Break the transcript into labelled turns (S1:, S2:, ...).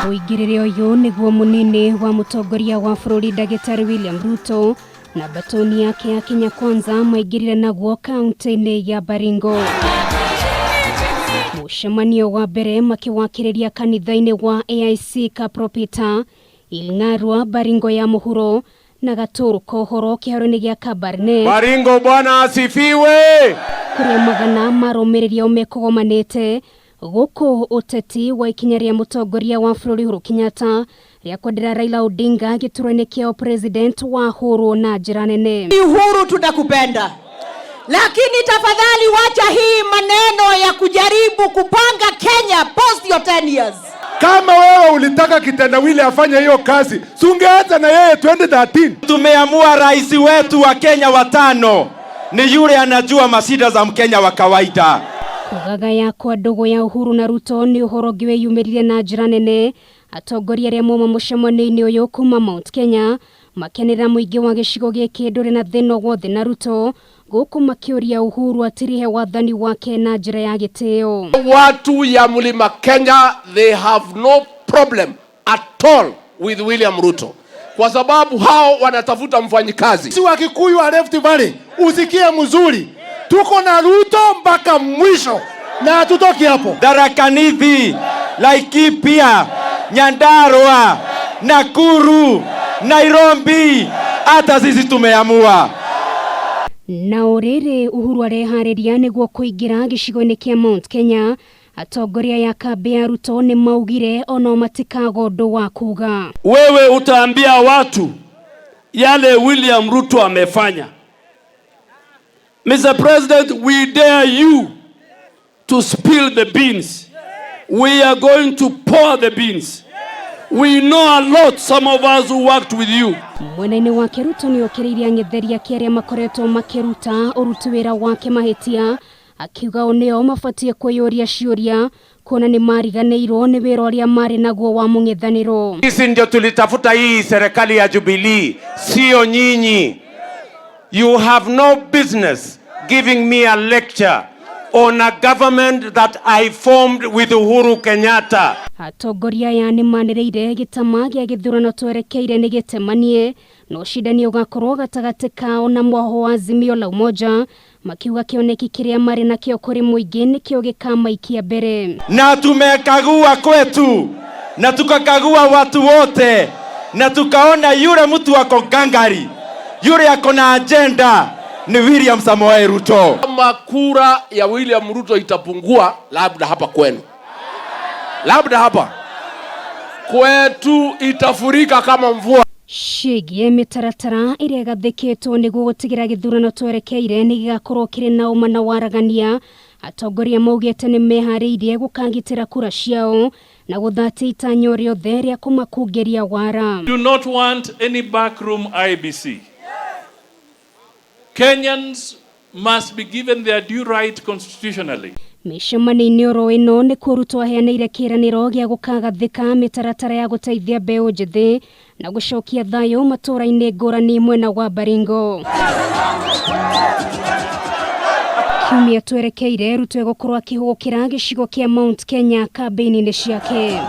S1: Mũingĩrĩre ũyũ nĩguo mũnini wa mũtongoria wa bũrũri Ndagĩtarĩ William Ruto na batoni yake ya Kenya Kwanza maingĩrire naguo kaunti-inĩ ya Baringo. Mũcemanio wa mbere makĩwakĩrĩria kanitha-inĩ wa AIC Kapropita Ilng'arua Baringo ya mũhuro na Gatũrũ Kohoro kĩharo-inĩ gĩa Kabarnet.
S2: Baringo, Bwana asifiwe.
S1: Kũrĩa magana marũmĩrĩri ao mekũgomanĩte gũkũ ũteti wa ikinya rĩa mũtongoria wa bũrũri Uhuru Kenyatta rĩa kwendera Raila Odinga gĩturwa-inĩ kĩa president wahũrwo na njĩra nene.
S3: Uhuru, tunakupenda, lakini tafadhali wacha hii maneno ya kujaribu kupanga Kenya post your 10 years.
S2: Kama wewe ulitaka kitendawili afanye hiyo kazi, si ungeanza na yeye 2013?
S4: Tumeamua rais wetu wa Kenya watano ni yule anajua mashida za Mkenya wa kawaida.
S1: Kũgagaya kwa ndũgũ ya Uhuru na Ruto nĩ ũhoro ũngĩ wĩyumĩririe na njĩra nene. Atongoria arĩa mauma mũcemanio-inĩ ũyũ kuma Mount Kenya makenera mũingĩ wa gĩcigo gĩkĩ ndũrĩ na thĩna wothe na Ruto, gũkũ makĩũria Uhuru atirihe wathani wake na njĩra ya gĩtĩo.
S5: Watu ya Mlima Kenya, they have no problem at all with William Ruto kwa sababu hao wanatafuta mfanyikazi.
S2: Si wa Kikuyu wa Rift Valley, usikie mzuri, tuko na Ruto mpaka mwisho na hatutoki hapo.
S4: Tharaka Nithi, Laikipia, Nyandarua, Nakuru, Nairobi, hata sisi tumeamua.
S1: Na o rĩrĩ Uhuru areharĩria nĩguo kũingĩra gĩcigo-inĩ kĩa Mount Kenya, atongoria ya kambĩ ya Ruto nĩ maugire ono matikaga ũndũ wa kuga.
S6: Wewe utaambia watu yale William Ruto amefanya. Mr. President, we dare you to spill the beans. We are going to pour the beans. We know a lot, some of us who worked with you.
S1: Mwena-inĩ wake Ruto nĩ okĩrĩirie ang'etheri ake arĩa makoretwo makĩruta ũruti wĩra wake mahĩtia, akiuga o nĩo mabatiĩ kwĩyũria ciũria kuona nĩ mariganĩirwo nĩ wĩra ũrĩa marĩ naguo wa mũng'ethanĩro.
S2: Sisi ndio tulitafuta hii serikali ya Jubilee, sio nyinyi. You have no business giving me a lecture on a government that I formed with Uhuru Kenyatta.
S1: Atongoria aya nĩ manĩrĩire gĩtama gĩa gĩthurano twerekeire nĩ gĩtemanie na ũcindani ũgakorwo gatagatĩ kao na mwaho wa Azimio la Umoja, makiuga kĩoneki kĩrĩa marĩ nakĩo kũrĩ mũingĩ nĩkĩo gĩkamaikia mbere.
S4: Na tumekagua kwetu na tukakagua watu wote na tukaona yule mtu ako gangari, yule ako na agenda ni William Samoei Ruto.
S5: Kama kura ya William Ruto itapungua, labda hapa kwenu, labda hapa kwetu itafurika kama mvua.
S1: Ciĩgiĩ mĩtaratara ĩrĩa ĩgathĩkĩtwo nĩguo gũtigĩra gĩthurano twerekeire nĩ gĩgakorwo kĩrĩ na ũma na waragania, atongoria maugĩte nĩ meharĩirie gũkagitĩra kura ciao na gũthatia itanya o rĩothe rĩa kũmakungĩria wara.
S7: Do not want any backroom IEBC. Kenyans must be given their due right constitutionally.
S1: Mĩcemanio-inĩ oro ĩno nĩkuo Ruto aheanĩire kĩĩranĩro gĩa gũkagathĩka mĩtaratara ya gũteithia mbeũ njĩthĩ na gũcokia thayũ matũũra-inĩ ngũrani mwena wa Baringo. Kiumia twerekeire Ruto egũkorwo akĩhũgũkĩra gĩcigo kĩa Mount Kenya kambĩini-inĩ ciake.